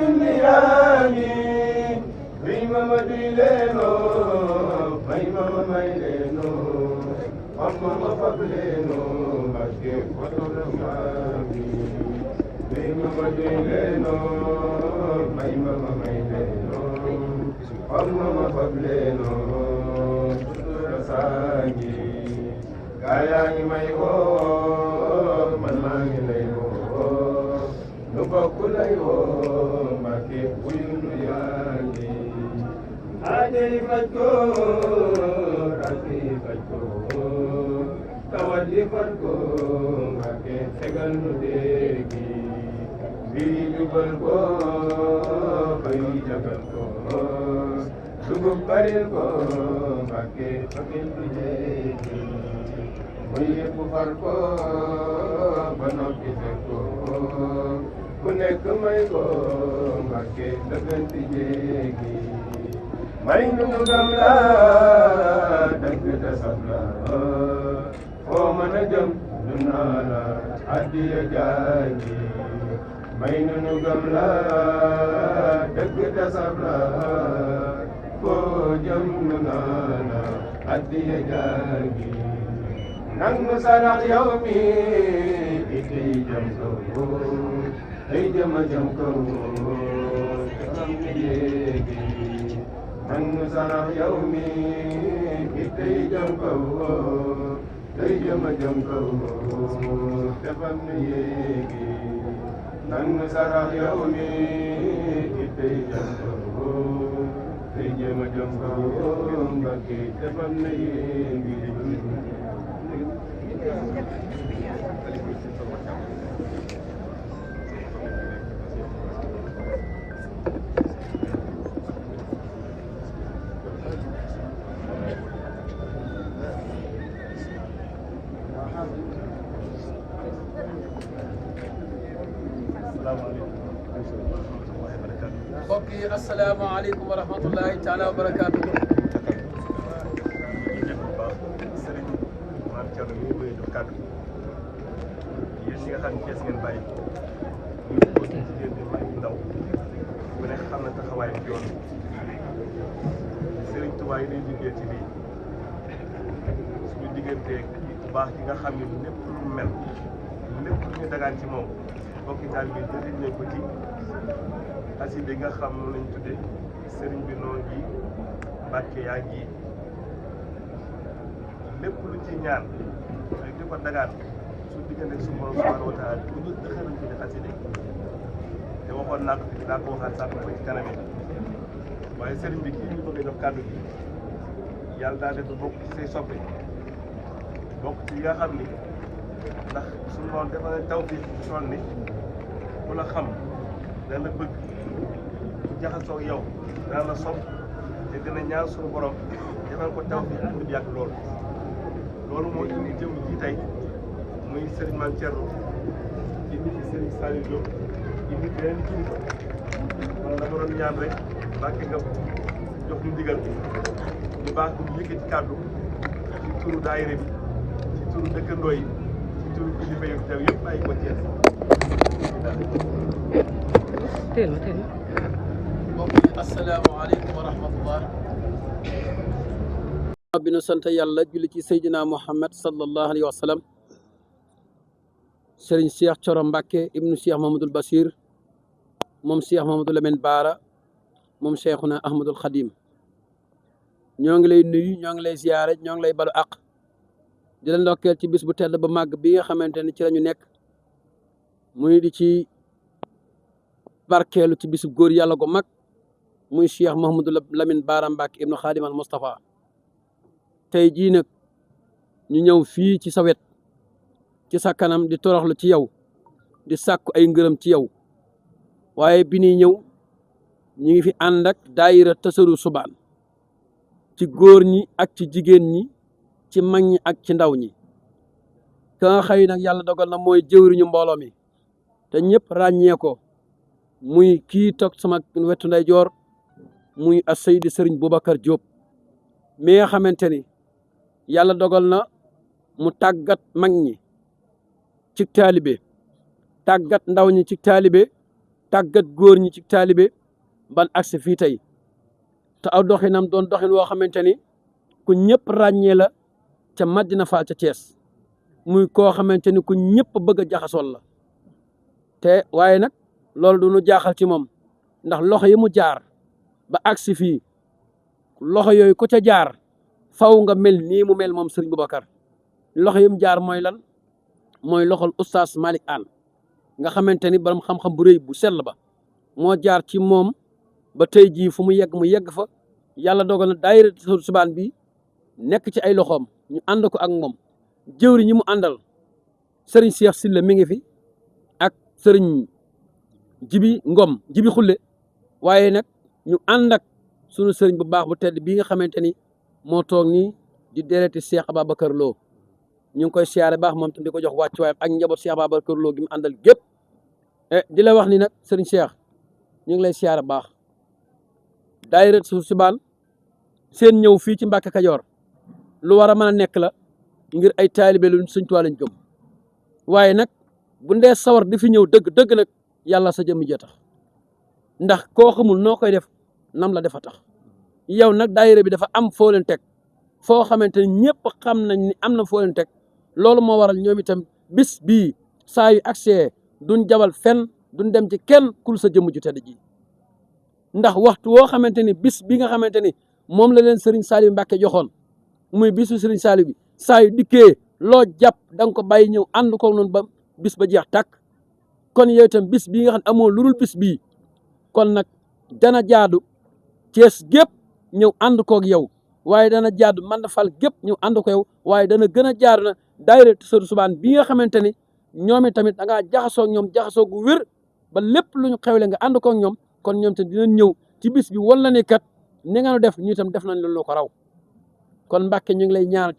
duniyaani wi mama duy leeno may mama may leeno fab mama fab leeno Mbakke fotola maami wi mama duy leeno may mama may leeno fab mama fab leeno sutura saangi gaa ngi may woo man maa ngi lay woo nu bokk lay woo Mbakke wuyu nu yaa ngi aajay faj ko rakki faj ko tawat yi faj ko Mbakke fegal nu déegi mbiri jubal ko bay jagal ko dugub baril ko Mbakke fakil du déegi muy yëpp far ko ba noppi fekk ko ku nekk may ko Mbakke dëgganti jéegi may nu gam la dëgg te saf la foo mën a jëm du naa la addiya jaangi may nu gam la dëgg te saf la foo jëm du naa la addiya jaangi nangu sarax yow mi itey jëm kaw tey jëma jëm kaw xam ni yéegi nangu sarax yow mi itey jëm kaw tey jëma jëm kaw defam ni yéegi nangu sarax yow mi itey jëm kaw tey jëma jëm kaw Mbakke defam ni yéegi mbokk yi asalaamaaleykum wa rahmatullahi taala wa barakaatu. Sëriñ Maam Thierno mi ngi koy jox kàddu yéen ñi nga xam ne kees ngeen bàyyi muy góor ñi jigéen ñi mag ñi ndaw ku ne xam na taxawaayam ci yoon Sëriñ Tuubaa yi day liggéey ci lii suñu digganteeg bu baax ki nga xam ne lépp lu mel lépp lu ñu dagaan ci moom mbokki taal bi jëriñ nañ ko ci xasida yi nga xam noonu lañ tuddee sëriñ bi noonu ji Mbàkke yaa ngi lépp lu ci ñaan ak di ko dagaan su diggante su borom subhanahu wa taala bu ñu dëxërañ ko di xasida te waxoon naa ko fi daa ko waxaat sàkk ko ci kanam yi waaye sëriñ bi kii ñu bëgg a jox kàddu gi yàlla daa def bokk ci say soppe bokk ci yi nga xam ni ndax suñu moom dafa ne taw bi toll ni ku la xam dana bëgg bu jaxasoo yow dana la sopp te dina ñaan suñu borom defal ko taw bi ak lu yàgg loolu moo indi jëm ji tey muy Serigne Mame Thierno indi fi Serigne Saliou Diop indi fi beneen kilifa kon dama doon ñaan rek Mbàkke nga jox ñu ndigal ñu baax ñu yëkkati kàddu ci turu daayira bi ci turu dëkkandoo yi ci turu kilifa yu teew yëpp ay ko Thiès teel ma mbokk yi asalaamaaleykum wa rahmatullah. bi nu sant yàlla julli ci Seydina Muhammad sallallahu alayhi wa sallam Serigne Cheikh Thioro Mbacké ibnu Cheikh Mahamadul Basir moom Cheikh Mahamadou Lamine Baara moom Cheikhuna Ahmadul Khadim ñoo ngi lay nuyu ñoo ngi lay ziyaare ñoo ngi lay balu àq di la ndokkeel ci bis bu tedd ba màgg bi nga xamante ne ci la ñu nekk muy di ci barkeelu ci bisu góor yàlla gu mag muy Cheikh Mahamadou Lamine Baara Mbacké ibnu Khadim al Moustapha tey jii nag ñu ñëw fii ci sa wet ci sa kanam di toroxlu ci yow di sàkku ay ngërëm ci yow waaye bi ñuy ñëw ñu ngi fi ànd ak daayira Tasaru Subaan ci góor ñi ak ci jigéen ñi ci mag ñi ak ci ndaw ñi ka nga xëy nag yàlla dogal na mooy jëwriñu mbooloo mi te ñëpp ràññee ko muy kii toog sama wetu ndeyjoor muy a Seydi Sëriñ Boubacar Diop mi nga xamante ni yàlla dogal na mu tàggat mag ñi ci taalibe tàggat ndaw ñi ci taalibe tàggat góor ñi ci taalibe ban agsi fii tey te aw doxinam doon doxin woo xamante ni ku ñëpp ràññee la ca Madina Fall ca Thiès muy koo xamante ni ku ñëpp bëgg a jaxasool la te waaye nag loolu du ñu jaaxal ci moom ndax loxo yi mu jaar ba agsi fii loxo yooyu ku ca jaar faw nga mel nii mu mel moom Serigne Boubacar loxo yi mu jaar mooy lan mooy loxol oustaz Malick Anne nga xamante ni borom xam-xam bu rëy bu sell ba moo jaar ci moom ba tey jii fu mu yegg fa yàlla dogal na daayira subaan bi nekk ci ay loxoom ñu ànd ko ak moom jëwri ñi mu àndal sëriñ Cheikh Silla mi ngi fi ak sëriñ Jibi Ngom Jibi Xulle waaye nag ñu ànd ak sunu sëriñ bu baax bu tedd bii nga xamante ni moo toog nii di dereti Cheikh Ababacar Lo ñu ngi koy siyaare baax moom tam di ko jox wàccuwaayam ak njaboot Cheikh Ababacar Lo gi mu àndal gépp di la wax ni nag sëriñ Cheikh ñu ngi lay siyaare baax daayira subaan seen ñëw fii ci Mbàkke Kajoor lu war a mën a nekk la ngir ay taalibe lu Sëñ Tuubaa lañ gëm waaye nag bu ndee sawar di fi ñëw dëgg nag yàlla sa jëmm jee tax ndax koo xamul noo koy def nam la defa tax yow nag daayira bi dafa am foo leen teg foo xamante ni ñëpp xam nañ ni am na foo leen teg loolu moo waral ñoom itam bis bii saa yu accès duñ jabal fenn duñ dem ci kenn kul sa jëmm ju tedd ji ndax waxtu woo xamante ni bis bi nga xamante ni moom la leen Serigne Saliou Mbacke joxoon muy bisu Serigne Saliou bi saa yu dikkee loo jàpp da nga ko bàyyi ñëw ànd ko noonu ba bis ba jeex tàkk kon yow itam bis bii nga xam ne amoo lu dul bis bii kon nag dana jaadu Cees gépp ñëw ànd koog yow waaye dana jaadu Madina Fall gépp ñëw ànd ko yow waaye dana gën a jaadu na daayira subaan bii nga xamante ni ñoom tamit da ngaa jaxasoo ñoom jaxasoo gu wér ba lépp lu ñu xewle nga ànd koog ñoom kon ñoom tamit dinañ ñëw ci bis bi wala ne kat ni nga def ñu itam def nañ loolu ko raw kon Mbàkke ñu ngi lay ñaanal